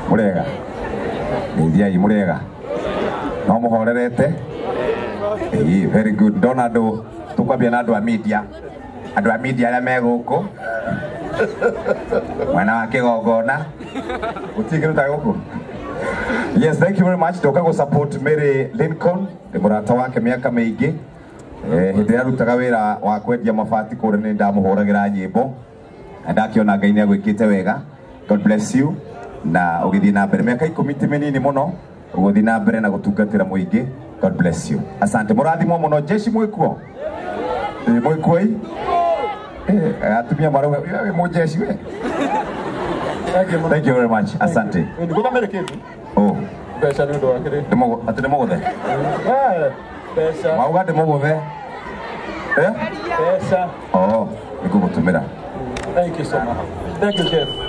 Murega. Ngeithiai murega. No muhorerete? Ĩĩ, very good. Ndona andũ tũkwambia na andũ a media. Andũ a media arĩa me gũkũ. Mwena wa kĩgongona. Gũtirĩ kĩndũ ta gũkũ. Yes, thank you very much. Ndoka gũ support Mary Lincoln, nĩ mũrata wake mĩaka mĩingĩ. Hĩndĩ ĩrĩa arutaga wĩra wa kwendia mabati kũrĩa nĩ ndamũhũragĩra nyĩmbo. Na ndakĩona Ngai nĩ agwĩkĩte wega. God bless you. Na ũgĩthiĩ na mbere. Mĩaka 10 ti mĩnini mũno. Ũgũthiĩ na mbere na gũtungatĩra mũingĩ. God bless you. Asante. Mũrathimwo mũno. Jeshi mwĩkuo? Mwĩkuo ĩ? Atumia marauga, "Wewe mũjeshi we." Thank you very much. Asante. Ngũthamĩre kĩndũ. Oh, Mbeca nĩ ũndũ wa kĩrĩ. Atĩ ndĩmũgũthe? Mbeca. Wauga ndĩmũgũthe? Eh? Mbeca. Oh, nĩngũgũtũmĩra. Thank you so much. Thank you, Jeff.